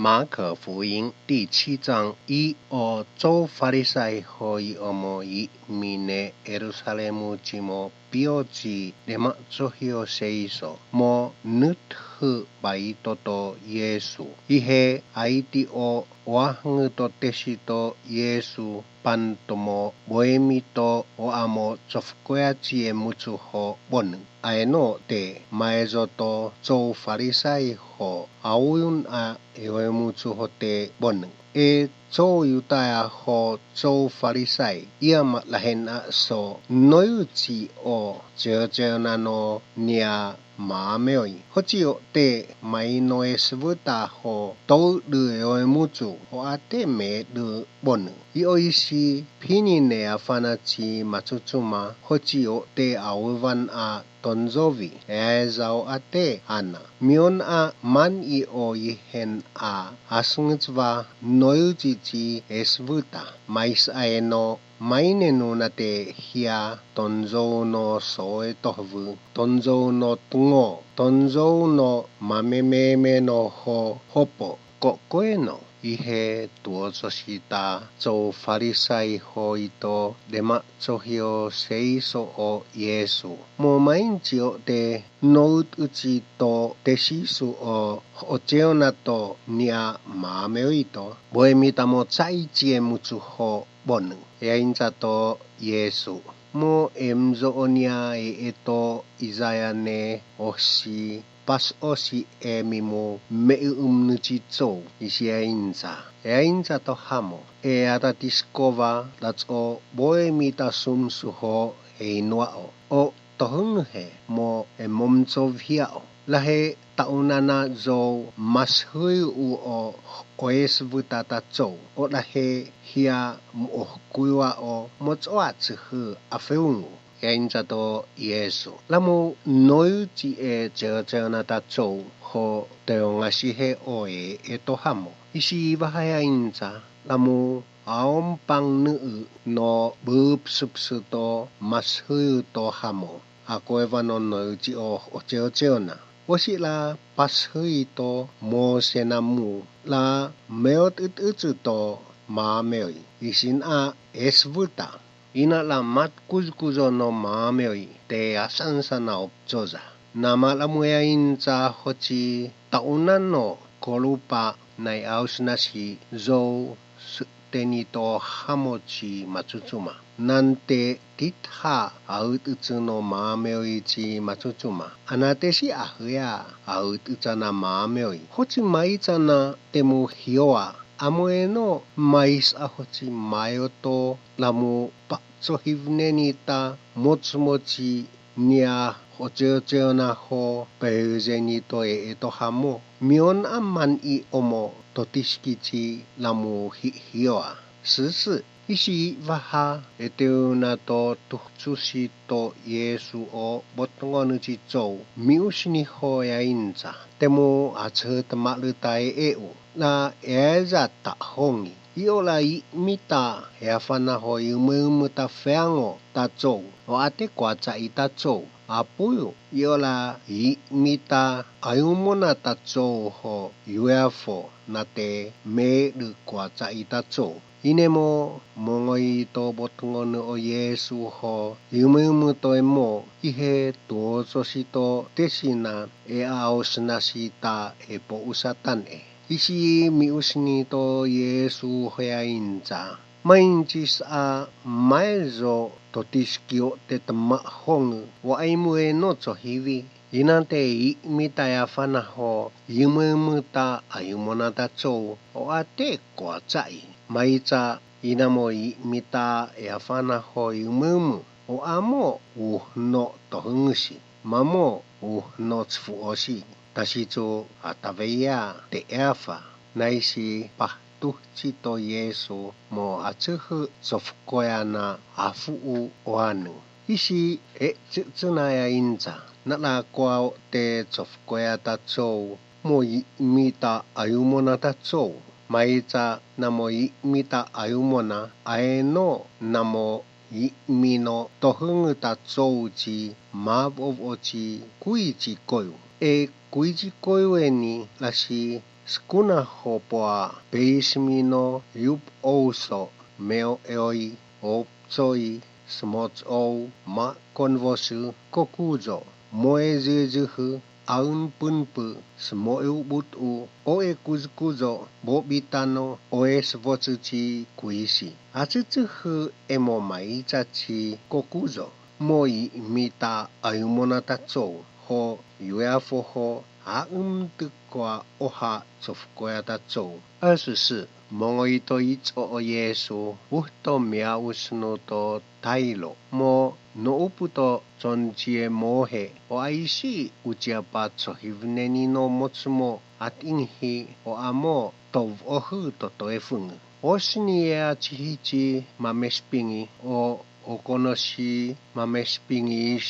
马可福音第七章一o 做法利赛和伊欧莫伊米内耶路撒冷姆吉摩比奥吉雷马做希奥塞索莫努特巴伊多多耶稣伊嘿埃蒂奥瓦亨多特西多耶稣班多莫维米多奥阿莫做夫亚吉姆祖和波能埃诺德迈佐多做法利赛和阿乌阿维姆祖和德波能e 做犹太亚和做法利赛，伊阿嘛来现阿说，诺有哦，少少那诺尼马没伊，或者对买诺斯乌达和都旅游木主和阿对没旅不能，伊奥伊是皮尼内阿法纳吉马祖祖嘛，或者对阿乌万阿顿佐维，埃造阿对阿那，米阿曼伊奥伊hen 阿阿松子哇诺有吉吉斯乌达，买斯埃诺。mainenu na te hia tonzou no soe tohvu, tonzou no tungo, tonzou no mamememe no ho hopo, kokoe no ihe tuozoshita zo farisai ho ito dema zohio seiso o Yesu. Mo mainchi o te nout uchi to teshisu o ocheona to nia mameoito. Boemita mo tsaichie mutsu ho bonu. Yainza to Yesu. Mo emzo onia e eto Isaiah ne osi pas osi emimo me umnuchi zo isiainza. Yainza to hamo. E atatiskova datso boemita sumsuho e inuao. O tohunghe mo e momtsovhiao. Lahe taunana zo mashui u o oesvuta ta zo. O lahe hia mo o motsoa tsuhu afeungu. Yainza to Yesu. Lamu noiuchi e jeojeona ta zo ho teongashihe o e eto hamo. Isi iwaha yainza. Lamu aompang nuu no bupsupsu to mashuyu to hamo. Akoeva no noiuchi o ocheocheona. 我是啦，巴西多摩西那木啦，没有一一直多马没有，伊是阿 S 乌达，伊那啦马古古着诺马没有，得阿山山那做啥？那么拉木亚因扎或者岛南诺可鲁巴奈奥斯那是做 tenito hamochi matsutsuma. Nante titha aututsu no mameoichi matsutsuma. Anate si ahuya aututsana mameoi. Hochi maitsana temu hioa. Amoe no mais ahochi mayoto lamu patsohivnenita motsmochi nia hocheocheona ho peuzenito e eto hamo. Mion aman i omo totiskichi lamu hi hioa. 14 isi vaha eteuna to tuhtsusi to Yesu o botngonuchi zou miusini ho yainza. Temu ache temaluta e eu. La eza ta hongi. Iola i mita eafana ho iumuiumu ta feango ta zou. O ate kwa i ta zou. Apuyu iola i mita ayumona ta zou ho yuafo na te me lu kwa i ta zou. Inemo mongoi to botngonu o Yesu ho iumuiumu to e mo ihe tuozosi to tesina e aosnasi ta e po usatan e. Isi miusni to Yesu hoyainza. Mainchis a maezo totiskio te tama hongu wa aimue no tsohiwi. Inante i mita ya fana ho iumuiumu ta ayumona ta zou o ate kwa tsai. Maitsa inamo i mita ya fana ho iumuiumu o amo uhno tohungushi. Mamo uhno tsufuoshi. Tashitu ataveya te eafa. Naisi pahtuhchi to Yesu mo atsuhu tsofkoya afu oanu. Isi e tsutsuna ya inza. Nala kwa te tsofkoya ta zou mo i mita ayumona ta zou. Maitsa namo i mita ayumona aeno namo i mino tohungu ta zou chi mavovochi kuichi koyu. E kuichi koyu ni lasi 少なほぽあベイスミのユオソメオエオイオプツイスモツオマコンボスコクゾモエズズフアウンプンプスモエウブトウオエクズクゾボビタノオエスボツチクイシアツツフエモマイチャチコクゾモイミタアユモナタツォホユヤフホ阿嗯的瓜哦哈，做福呀达做。24，莫伊多伊做耶稣，乌多苗乌斯诺多泰罗，莫诺乌布多专接摩黑，我爱西乌加巴做希内尼诺莫兹莫阿丁希，我阿莫多哦呵多多分。我是尼亚吉吉马梅斯宾伊，我。okonoshi mamespingi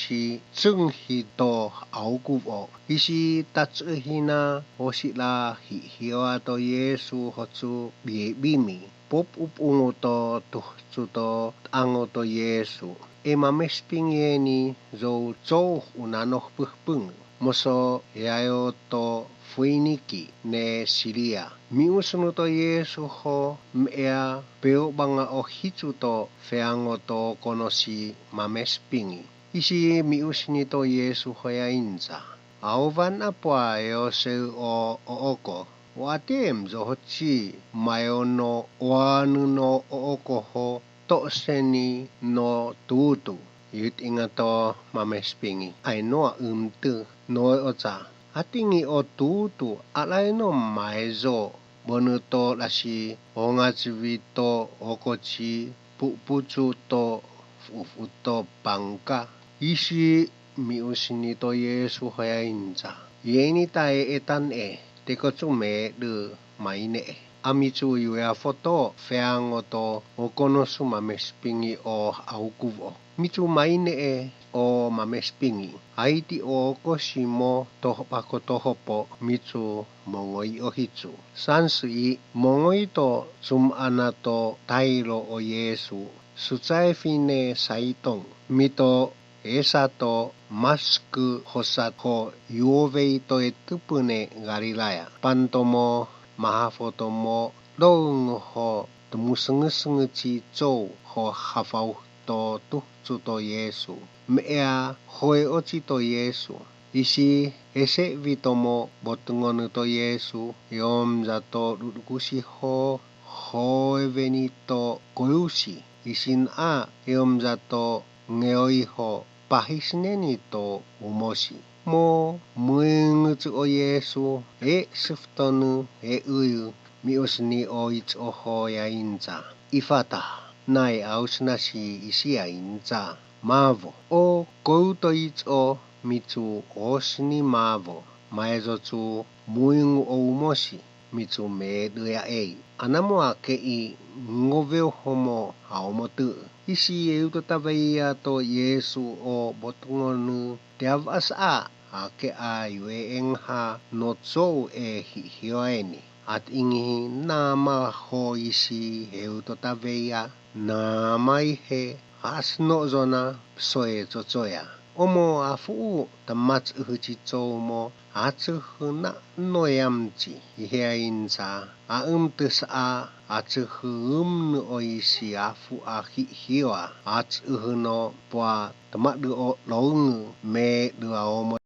tsunghi to aukuo isi tatsuhina osila hihioa to Yesu hotsu biebimi pop up ungo to tuhtsu to ango to Yesu e mamespingieni zou tsou unanoh puhpung moso yayo to Fuiniki ne Siria. Miusunu to Yesu ho mea peo banga o hitsu to feango to konosi mamespingi. Isi miusini to Yesu ho ya inza. Aovan apoa eo seu o ooko. Watem zo hochi mayo no oanu no ooko ho to seni no tutu. Yut inga to mamespingi. Ai noa umtu noe oca. Atingi o tutu alai no maezo bonu to lasi ongachiwi to okochi pupuchu to fufu to pangka. Isi miusini to Yesu hoya inza. Yeni tae etan e teko tsume de maine. Amitsu yuea foto feango to okonosu mamespingi o aukuvo. Mitsu maine e o mamespingi. Aiti o koshimo tohopako tohopo mitsu mongoi o hitsu. 31 mongoi to tsum anato tairo o Yesu. Sucae fine saiton. Mito esa to masku hosa ho yuovei to e tupune Galilaya. Pantomo mahafotomo loung ho tumusengesengechi tsou ho hafau to tuhtsu to Yesu. Mea hoe ochi to Yesu. Isi ese vitomo botungonu to Yesu. Yomza to rukusi ho hoe venito koyusi. Isin a yomza to ngeoi ho pahisneni to umosi. Mo muengutsu o Yesu e siftonu e uyu miusni o itsoho ya inza. Ifata nai ausnasi isia inza. Mavo o kouto itso mitsu osni mavo. Maezotsu muingu o umosi mitsu me duya ei. Anamo a kei ngoveo homo aomotu. Isi euto taveia to Yesu o botungonu teavas a ake a yue engha no tsou e hihioeni. At ingi nama ho isi euto taveia nama ihe asno zona soe tsotsoya. Omo afu tamats uchi tsoumo atsuhu na noyamchi ihea inza a umtus a atsuhu umnu o isi afu a hihioa atsuhu no poa tamadu o loungu me dua omo.